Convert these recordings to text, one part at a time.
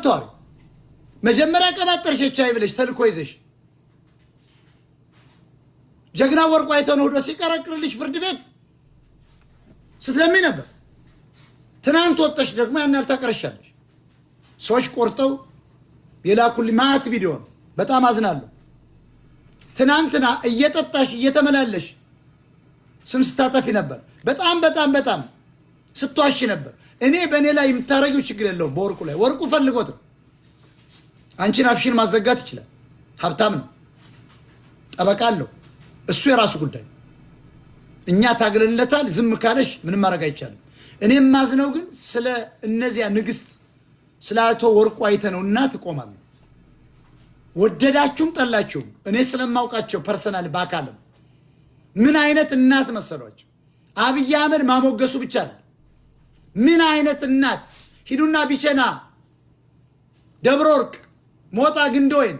የምታወሪው? መጀመሪያ ቀባጠርሽ ኤች አይ ብለሽ ተልኮ ይዘሽ ጀግና ወርቁ አይተነው ሄዶ ሲቀረቅርልሽ ፍርድ ቤት ስትለሚ ነበር። ትናንት ወጠሽ ደግሞ ያን ያህል ታቀረሻለሽ። ሰዎች ቆርጠው የላኩልኝ ማአት ቪዲዮ ነው። በጣም አዝናለሁ። ትናንትና እየጠጣሽ እየተመላለሽ ስም ስታጠፊ ነበር። በጣም በጣም በጣም ስትዋሽ ነበር። እኔ በእኔ ላይ የምታረጊው ችግር የለውም። በወርቁ ላይ ወርቁ ፈልጎት ነው። አንቺን አፍሽን ማዘጋት ይችላል። ሀብታም ነው፣ ጠበቃ አለው። እሱ የራሱ ጉዳይ። እኛ ታግለንለታል። ዝም ካለሽ ምንም ማድረግ አይቻልም። እኔ የማዝነው ግን ስለ እነዚያ ንግስት ስለ አቶ ወርቁ አይተነው እናት እቆማለሁ። ወደዳችሁም ጠላችሁም እኔ ስለማውቃቸው personal በአካልም ምን አይነት እናት መሰሏቸው። አብይ አህመድ ማሞገሱ ብቻ ነው። ምን አይነት እናት! ሂዱና ቢቸና፣ ደብረ ወርቅ፣ ሞጣ፣ ግንደወይን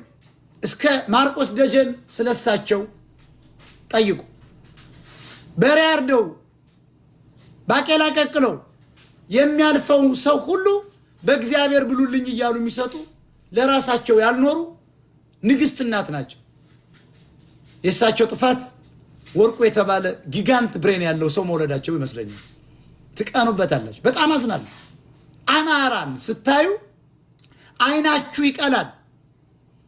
እስከ ማርቆስ ደጀን ስለሳቸው ጠይቁ። በሬ አርደው ባቄላ ቀቅለው የሚያልፈው ሰው ሁሉ በእግዚአብሔር ብሉልኝ እያሉ የሚሰጡ ለራሳቸው ያልኖሩ ንግስት እናት ናቸው። የእሳቸው ጥፋት ወርቁ የተባለ giant brain ያለው ሰው መውለዳቸው ይመስለኛል። ትቀኑበታላችሁ። በጣም አዝናለሁ። አማራን ስታዩ አይናችሁ ይቀላል።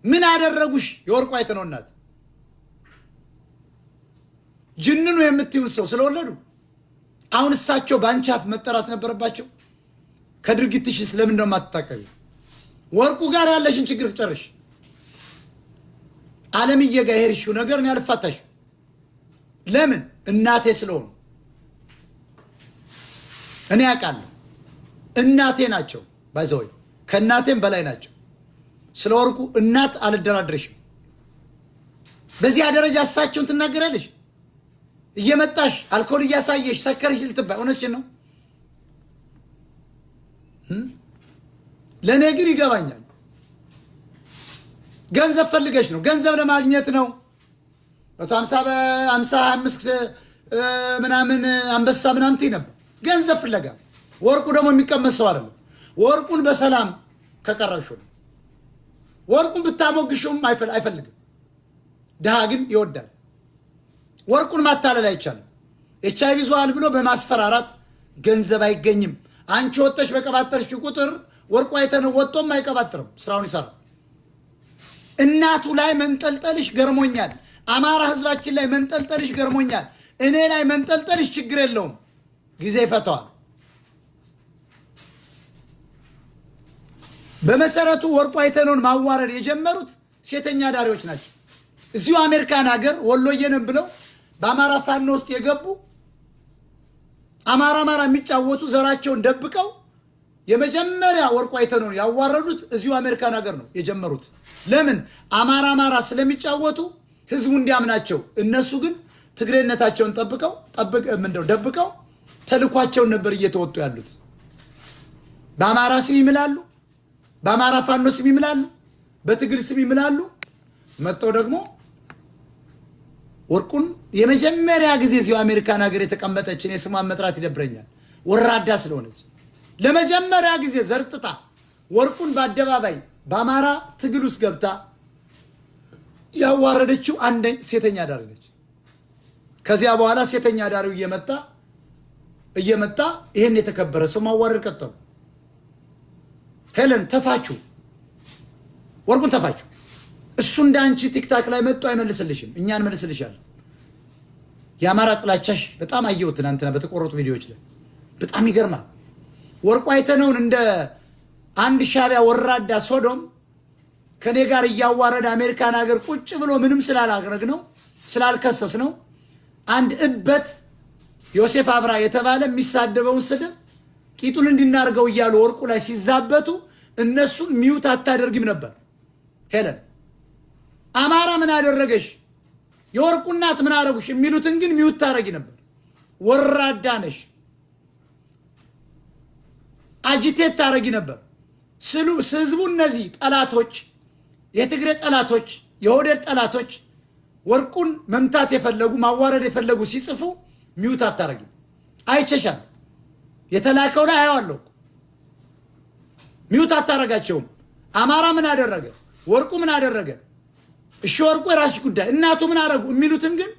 ምን አደረጉሽ? የወርቁ አይተነው እናት ጅንኑ የምትዩን ሰው ስለወለዱ አሁን እሳቸው በአንቺ አፍ መጠራት ነበረባቸው። ከድርጊትሽስ ለምን ነው የማትታቀቢው? ወርቁ ጋር ያለሽን ችግር ጨርሽ። አለምዬ ጋር የሄድሽው ነገር እኔ አልፋታሽም። ለምን? እናቴ ስለሆኑ እኔ ያውቃለሁ። እናቴ ናቸው። By the way ከእናቴም በላይ ናቸው። ስለ ወርቁ እናት አልደራደርሽም። በዚያ ደረጃ እሳቸውን ትናገራለሽ። እየመጣሽ አልኮል እያሳየሽ ሰከርሽ ልትባይ እውነትሽን ነው። ለእኔ ግን ይገባኛል። ገንዘብ ፈልገሽ ነው፣ ገንዘብ ለማግኘት ነው። 150 በ55 ምናምን አንበሳ ምናምን ትይ ነበር፣ ገንዘብ ፍለጋ። ወርቁ ደግሞ የሚቀመስ ሰው አይደለም። ወርቁን በሰላም ከቀረብሽው ነው። ወርቁን ብታሞግሽውም አይፈልግም። ድሃ ግን ይወዳል። ወርቁን ማታለል አይቻልም። ኤች አይቪ ይዟል ብሎ በማስፈራራት ገንዘብ አይገኝም። አንቺ ወጠሽ በቀባጠርሽ ቁጥር ወርቁ አይተነው ወጥቶም አይቀባጥርም፣ ስራውን ይሰራል። እናቱ ላይ መንጠልጠልሽ ገርሞኛል። አማራ ህዝባችን ላይ መንጠልጠልሽ ገርሞኛል። እኔ ላይ መንጠልጠልሽ ችግር የለውም፣ ጊዜ ይፈተዋል። በመሰረቱ ወርቁ አይተነውን ማዋረድ የጀመሩት ሴተኛ ዳሪዎች ናቸው። እዚሁ አሜሪካን ሀገር ወሎዬንም ብለው በአማራ ፋኖ ውስጥ የገቡ አማራ አማራ የሚጫወቱ ዘራቸውን ደብቀው የመጀመሪያ ወርቁ አይተነውን ያዋረዱት እዚሁ አሜሪካን ሀገር ነው የጀመሩት። ለምን? አማራ አማራ ስለሚጫወቱ ህዝቡ እንዲያምናቸው፣ እነሱ ግን ትግሬነታቸውን ጠብቀው ምንድነው ደብቀው ተልኳቸውን ነበር እየተወጡ ያሉት። በአማራ ስም ይምላሉ፣ በአማራ ፋኖ ስም ይምላሉ፣ በትግል ስም ይምላሉ። መጥተው ደግሞ ወርቁን የመጀመሪያ ጊዜ እዚሁ አሜሪካን ሀገር የተቀመጠች እኔ ስሟን መጥራት ይደብረኛል፣ ወራዳ ስለሆነች ለመጀመሪያ ጊዜ ዘርጥጣ ወርቁን በአደባባይ በአማራ ትግል ውስጥ ገብታ ያዋረደችው አንድ ሴተኛ አዳሪ ነች። ከዚያ በኋላ ሴተኛ አዳሪው እየመጣ እየመጣ ይሄን የተከበረ ሰው ማዋረድ ቀጠሉ። ሄለን ተፋችሁ፣ ወርቁን ተፋችሁ። እሱ እንደ አንቺ TikTok ላይ መጥቶ አይመልስልሽም፣ እኛ እንመልስልሻለን። የአማራ ጥላቻሽ በጣም አየሁት ትናንትና በተቆረጡ ቪዲዮዎች ላይ በጣም ይገርማል። ወርቁ አይተነውን እንደ አንድ ሻቢያ ወራዳ ሶዶም ከኔ ጋር እያዋረደ አሜሪካን ሀገር ቁጭ ብሎ ምንም ስላላረግ ነው ስላልከሰስ ነው አንድ እበት ዮሴፍ አብራ የተባለ የሚሳደበውን ስድብ ቂጡን እንድናርገው እያሉ ወርቁ ላይ ሲዛበቱ እነሱን mute አታደርጊም ነበር። ሄለን አማራ ምን አደረገሽ፣ የወርቁ እናት ምን አደረጉሽ የሚሉትን ግን mute ታደርጊ ነበር። ወራዳ ነሽ፣ agitate ታደርጊ ነበር። ስሉ ህዝቡ እነዚህ ጠላቶች፣ የትግሬ ጠላቶች፣ የኦህዴድ ጠላቶች ወርቁን መምታት የፈለጉ ማዋረድ የፈለጉ ሲጽፉ mute አታረጊም። አይቸሻል። የተላከው ላይ አየዋለሁ። Mute አታረጋቸውም። አማራ ምን አደረገ? ወርቁ ምን አደረገ? እሺ ወርቁ የራስሽ ጉዳይ፣ እናቱ ምን አደረጉ የሚሉትን ግን